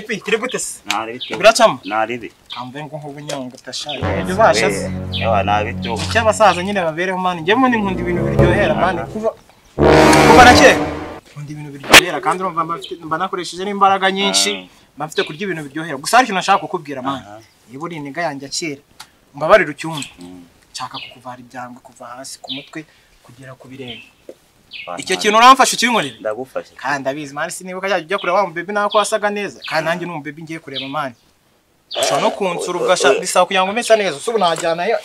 Sheripi kiri gute se? Biracamo? Naribi. Kambe ngo nkubunyonga tashaye. Ibyo bashaze. Yawa nabitu. Icyo abasaza nyine babereho man. Njye muri nkunda ibintu biryohera man kuva na kera. Nkunda ibintu biryohera kandi urumva mba nakoresheje n'imbaraga nyinshi. Mba mfite kurya ibintu biryohera. Gusa hari ikintu nashaka kukubwira man. Niba uri iniga yanjye kera. Mbabarira ucyumve. Nshaka kukuvara ibyangwe kuva hasi ku mutwe kugera ku birenge. Icyo kintu uramfasha ukinkorera? Ndagufasha. Kandi abizi man sinibuka cyajya ujya kureba wa mubebe nako wasaga neza. Kandi nanjye ni umubebe ngiye kureba man. Ushobora no kunsura ugasha bisaba kugira ngo mesa neza. Ubu najyana yo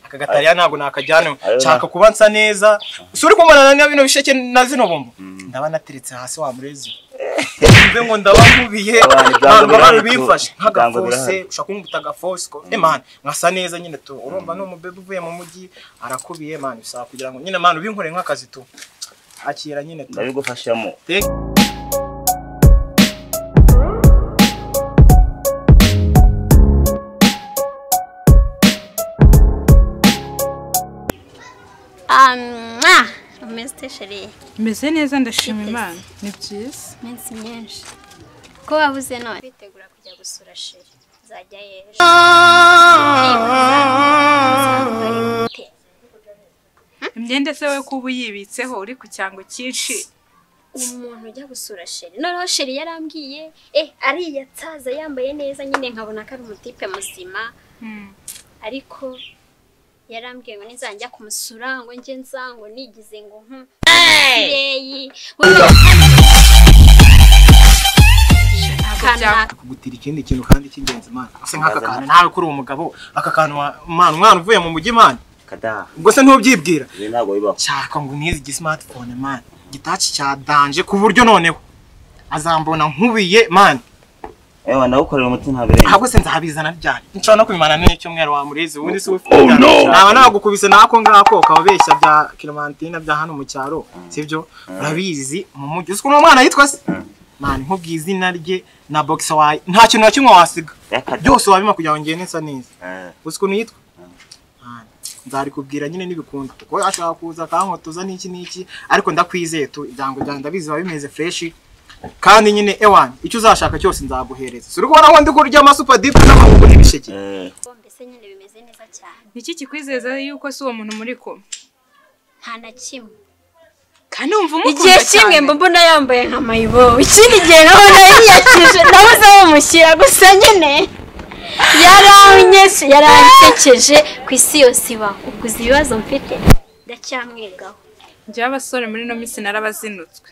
aka gatariya ntabwo nakajyana. Nshaka kuba nsa neza. Usuri kumbana na bino bisheke na zino bombo. Ndaba nateretse hasi wa murezi. Mbe ngo ndabamubiye. Ntabwo bimfashe nk'agafose ushaka kumbuta agafose ko man nkasa neza nyine tu. Urumva no mubebe uvuye mu mujyi arakubiye man bisaba kugira ngo nyine man ubinkore nk'akazi tu. Akira nyine tu. Ndabigufashamo. Umeze chérie. Meze neza ndashima Imana. Ni byiza. Minsi myinshi. Ko wabuze none bitegura kujya gusura chérie. Nzajya yejo. Imyenda se we kuba uyibitseho uri ku cyango cyinshi. Umuntu ujya gusura chérie. Noneho chérie yarambwiye ariyatsaza yambaye neza nyine nkabona ko ari umutipe muzima. Ariko yarambwiye ngo nizanjya kumusura ngo nje nzango nigize ngo nkuyeyi kugutira ikindi kintu kandi cy'ingenzi man. Ase nk'aka kantu nawe kuri umugabo aka kantu man umwana uvuye mu mujyi man. Kada. Ubwo se ntubyibwira? Ibi ntago bibaho. Shaka ngo nize igi smartphone man. Gitaci cya danje ku buryo noneho azambona nkubiye man. Ewa ndawukorera umuti ntabirenze. Ahubwo se nzabizana ryari? Nshobora no kubimana n'icyumweru wa murezi ubundi se ufite. Naba nagukubise nako ngako ukababeshya bya Clementine bya hano mu cyaro, sibyo? Urabizi mu mujyi. Uzi ukuntu umwana yitwa se? Man nkubwiye izina rye na box wayi nta kintu na kimwe wasiga. Byose wabima kugira ngo ngende nsa neza. Uzi ukuntu yitwa? Nzarikubwira nyine nibikunda kuko ashaka kuza akankotoza n'iki n'iki ariko ndakwizeye tu ibyango byanjye ndabizi biba bimeze fresh. Kandi nyine ewan icyo uzashaka cyose nzaguhereza. Suri kubona ko ndi kurya ama super dip n'amaboko n'ibisheke. Mbese nyine bimeze neza cyane. Niki kikwizeza yuko si uwo muntu muri ko? Nta na kimwe. Kandi umva umukunda cyane. Igihe kimwe mbona yambaye nka mayibo. Ikindi gihe nkabona yiyakije nabuze bamushyira gusa nyine. Yaransekeje ku isi yose iba. Ubwo uzi ibibazo mfite ndacyamwigaho. Njye abasore muri no minsi narabazinutswe.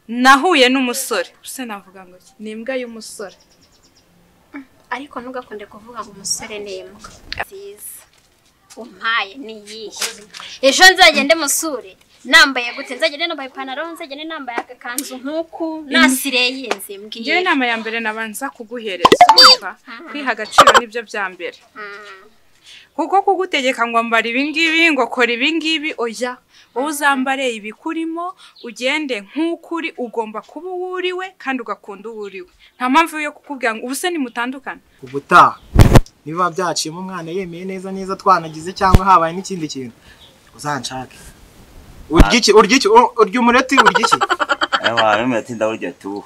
Nahuye n'umusore. Use navuga ngo ni imbwa y'umusore. Ariko ntugakunde kuvuga ngo umusore ni imbwa. Nziza. Umpaye ni iyihe? Ejo nzagende musure. Nambaye gute? Nzagende nambaye ipantaro, nzagende nambaye akakanzu nkuku, nasireye nzimbwiye. Njye inama ya mbere nabanza kuguhereza. Urumva? Kwiha agaciro nibyo bya mbere. Kuko kugutegeka ngo ambara ibi ngibi ngo kora ibi ngibi oya. Wowe uzambare ibikurimo ugende nk'ukuri ugomba kuba uwuriwe kandi ugakunda uwuriwe. Nta mpamvu yo kukubwira ngo ubuse nimutandukana. Ubutaha niba byaciyemo umwana yemeye neza neza twanagize cyangwa habaye n'ikindi kintu uzanshake. Urya iki urya umureti urya iki? Ewa umureti ndawurya tu.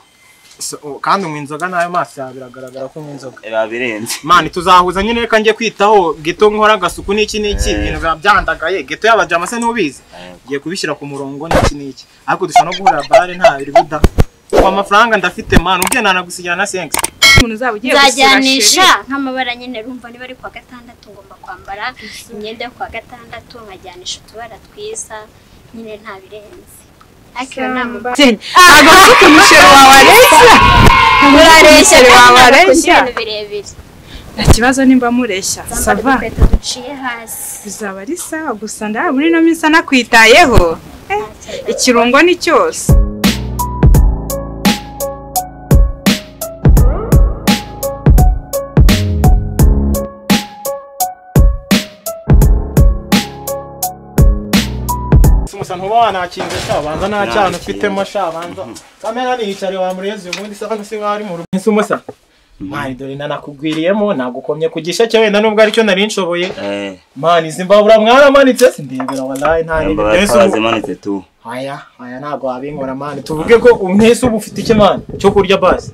Kandi unywa inzoga nayo maso yawe biragaragara ko unywa inzoga. Eba birenze. Man tuzahuza nyine reka ngiye kwitaho geto nkora agasuku n'iki n'iki ibintu biba byandagaye geto y'abajama se ntubizi. Ngiye kubishyira ku murongo n'iki n'iki. Ariko dushobora no guhura bare nta biri buda. Kwa amafaranga ndafite man ubwiye nanagusigira na 5. Umuntu uzaba ugiye gusura nzajyanisha nk'amabara nyine rumva niba ari kwa gatandatu ngomba kwambara imyenda yo kwa gatandatu nkajyanisha utubara twiza nyine nta birenze. Ntabwo ufite umusheri wawe areshya. Urareshya wawe areshya. Nta kibazo nimba mureshya. Sava. Bizaba ari sawa gusa ndaba muri no minsi anakwitayeho. Ikirungo ni cyose. Umusa ntuba wanakinze sha banza nta cyane ufitemo sha banza kamera niyicare wa murezi ubundi se hano si nkaho ari mu rugo. Umusa mani dore nanakugwiriyemo nagukomye ku gisheke wenda nubwo aricyo nari nshoboye. Mani izi mbabura mwaramanitse sindebera wallahi nta n'ibyo twazimanitse tu. Aya aya ntago wabinkora mani tuvuge ko umwese ubu ufite iki mani cyo kurya basi.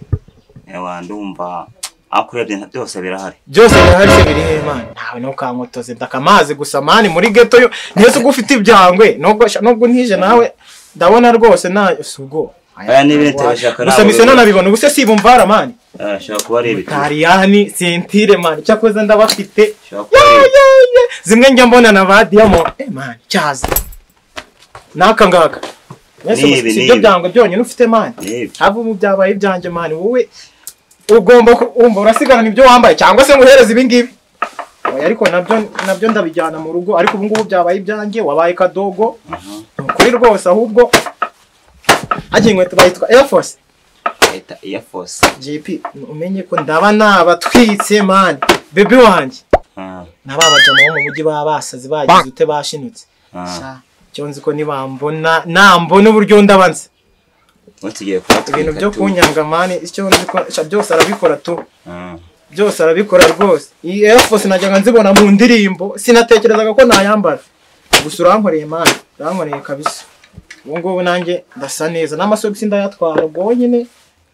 Ewa ndumva akurebye byose birahari. Byose birahari se biri he man? Nawe ntukankotoze ndakamazi gusa man muri ghetto yo. Ntese uko ufite ibyangwe nubwo ntije nawe ndabona rwose na subwo. Aya ni ibintu bishaka nawe. Gusa mise none ubuse si bumvara man. Shaka kuba ari ibiti. Tariyani sentire man cyakoze ndabafite. Zimwe njya mbona na ba Diamond man cyaza. Naka ngaka. Nese sibyo byangwe byonyine ufite man. Hava mu byabaye ibyanjye man wowe ugomba kumva urasigarana ibyo wambaye cyangwa se nguhereza ibi ngibi. Oya ariko nabyo ndabijyana mu rugo ariko ubu ngubu byabaye ibyanjye wabaye kadogo. Kuri rwose ahubwo hagiye inkweto bayitwa Air Force. Eta Air Force. JP umenye ko ndaba nabatwitse man. Baby wanjye. Nababajama bo mu mujyi babasazi bagize ute bashinutse. Sha cyo nzi ko nibambona nambona uburyo ndabanze. Tugiye kubatwika ibintu byo kunyanga man icyo nzi ko byose arabikora tu. Byose arabikora rwose. Iyi Air Force najyaga nzibona mu ndirimbo sinatekerezaga ko nayambara. Gusa urankoreye man, urankoreye kabisa. Ubu ngubu nanjye ndasa neza n'amasogisi ndayatwara ubwo nyine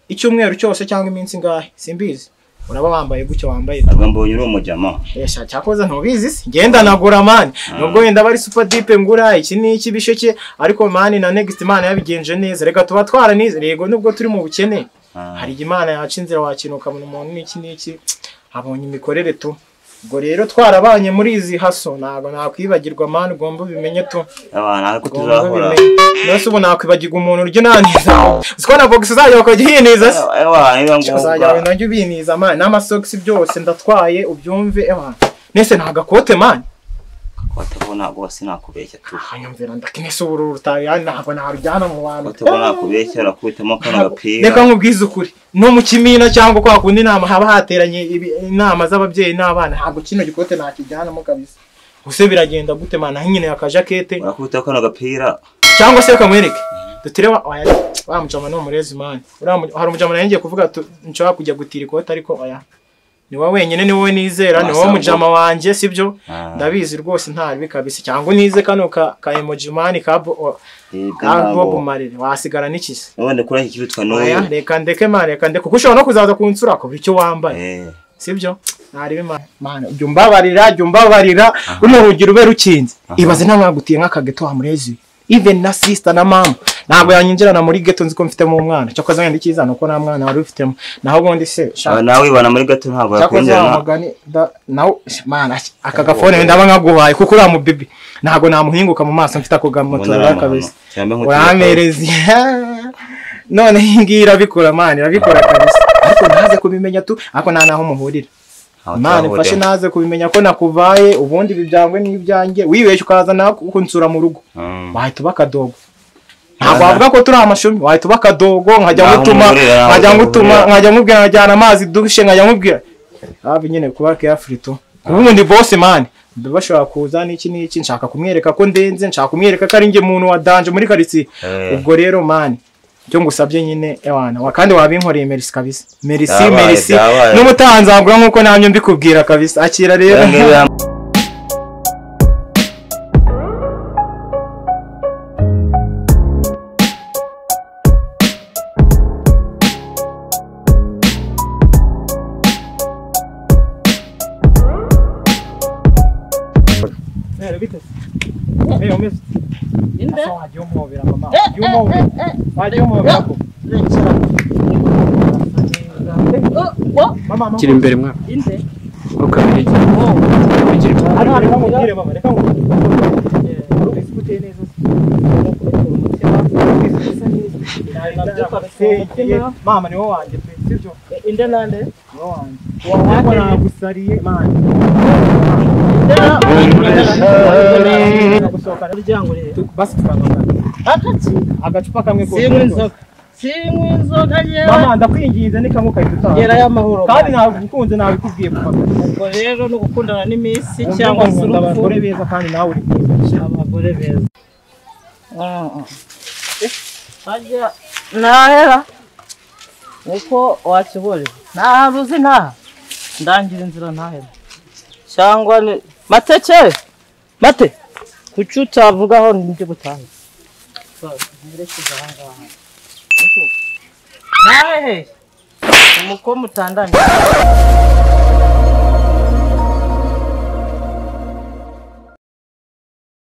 icyumweru cyose cyangwa iminsi ngahe simbizi. Uraba wambaye gutyo wambaye. Ntabwo mbonye uri umujama. Esha cyakoze ntubizi se ngenda nagura man nubwo wenda bari super deep ngura iki n'iki bisheke ariko man na next man yabigenje neza reka tuba twaranize yego nubwo turi mu bukene hari Imana yaca inzira wakinuka mu muntu n'iki n'iki abonye imikorere tu. Ubwo rero twarabanye muri izi haso ntago nakwibagirwa man ugomba ubimenye tu. Abana ariko tuzahora. Nose ubu nakwibagirwa umuntu uryo naniza. Uziko na box uzajya bakagihiniza se. Ewa niba ngo uzajya wenda njye ubiniza man n'amasocks byose ndatwaye ubyumve ewa. Nese nta gakote man. Kote ko ntabwo sinakubeshya tu. Hanyumvira ndakinese ubururu rutari ntabwo narujyana mu bantu. Kote ko nakubeshya rakubitamo kano gapira. Reka nkubwize ukuri. No mu kimina cyangwa kwa kundi inama haba hateranye inama z'ababyeyi n'abana ntabwo kino gikote nakijyanamo kabisa. Use biragenda gute man nyine akajakete. Rakubita kano gapira. Cyangwa se kamwereke. Dutire wa mujama no murezi man. Hari umujama nayengiye kuvuga nshaka kujya gutira ikote ariko oya. Ni wowe wenyine ni wowe nizera ni wowe mujama wanje sibyo ndabizi rwose ntari kabisa cyangwa nize kano ka emoji man ka Bob Marley wasigara n'ikisi none kuri iki kirutwa n'uyu reka ndeke man reka ndeke kuko ushobora no kuzaza kunsura ko icyo wambaye sibyo ntari man jya umbabarira runo rugi rube rukinze ibaze nta mwagutiye nk'akageto wa murezi even na sister na mama ntabwo yanyinjirana muri ghetto nzi ko mfitemo umwana cyakoze wenda icyiza nuko nta mwana wari ufitemo naho ubundi se nawe ibana muri ghetto ntabwo yakwinjirana nawe mana aka gafone ndaba nkaguhaye kuko uriya mu baby ntabwo namuhinguka mu maso mfite ako gamoto kabisa uramereza none ngiyi irabikora man irabikora kabisa ariko ntaze kubimenya tu ariko nta naho muhurira man mfashe naze kubimenya ko nakuvaye ubundi ibi byangwe n'ibyanjye wibeshye ukaza nakunsura mu rugo wahita uba akadogo ntabwo wavuga ko turi amashumi wahita uba akadogo nkajya ngutuma nkajya nkubwira nkajyana amazi dushe nkajya nkubwira habi nyine kuba careful tu ubundi boss man bashobora kuza n'iki n'iki nshaka kumwereka ko ndenze nshaka kumwereka ko ari njye muntu wa danger muri quartier ubwo rero man cyo ngusabye nyine ewana kandi wabinkoreye merci kabisa merci merci n'umutanzangura nkuko namye mbikubwira kabisa akira rero. Kiri imbere mwa. Inde. Ukabiri. Mama ni wowe wanjye pe sibyo? Inde nande? Ni wowe wanjye. Wowe nagusariye mama. Basi tukangana. Agacupa kamwe ko. Sinywa inzoga yewe. Mama ndakwinginze ni kamwe ukahita utaha. Gera y'amahoro. Kandi nagukunze nabikubwiye kuva. Ubwo rero no gukundana n'iminsi cyangwa se urupfu. Abagore beza kandi nawe uri mwiza. Abagore beza. Ajya nahera. Uko wakibore. Nta ruzi nta. Ndangira inzira ntahera. Cyangwa ni mateke. Mate. Kuki utavugaho ndi gutaha. Nerekeza aha ngaha. Nahe. Umuko mutandane.